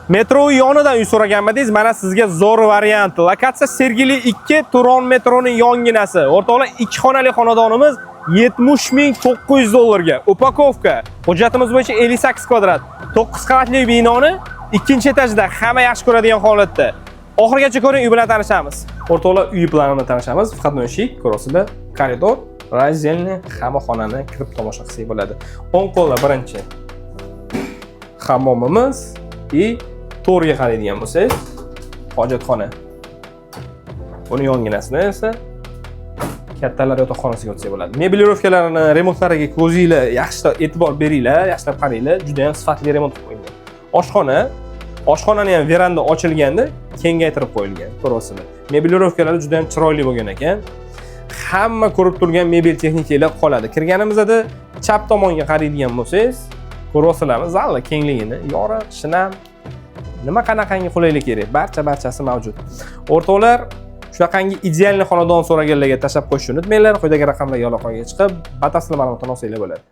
Metro yonidan uy so'raganmidingiz? Mana sizga zo'r variant. Lokatsiya Sergeli 2, Turon metroning yonginasi. O'rtoqlar, ikki xonali xonadonimiz 70 900 dollarga. Упаковка. Hujjatimiz bo'yicha 58 kvadrat. 9 qavatli binoni ikkinchi etajida, hamma yaxshi ko'radigan holatda. Oxirigacha ko'ring, uy bilan tanishamiz. O'rtoqlar, uy planini tanishamiz. Входной eshik, ko'rasizlar, koridor, раздельный, hamma xonani kirib tomosha qilsak bo'ladi. O'ng qo'lda birinchi hammomimiz и to'rga qaraydigan bo'lsangiz, hojatxona. Buni yonginasida esa kattalar yotoqxonasiga o'tsak bo'ladi. Меблировка larini, remontlariga ko'zinglar yaxshilab e'tibor beringlar, yaxshilab qaranglar, juda ham sifatli remont qilib qo'yilgan. Oshxona, oshxonani ham veranda ochilganda kengaytirib qo'yilgan, ko'ryapsizlar. Меблировка lari juda ham chiroyli bo'lgan ekan. Hamma ko'rib turgan mebel texnikalar qoladi. Kirganimizda chap tomonga qaraydigan bo'lsangiz, ko'ryapsizlarmi zalni kengligini, yorug', shinam, nima qanaqangi qulaylik kerak, barcha barchasi mavjud. O'rtoqlar, shunaqangi идеальный xonadon so'raganlarga tashlab qo'yishni unutmanglar. Quyidagi raqamlarga aloqaga chiqib, batafsil ma'lumotni olsanglar bo'ladi.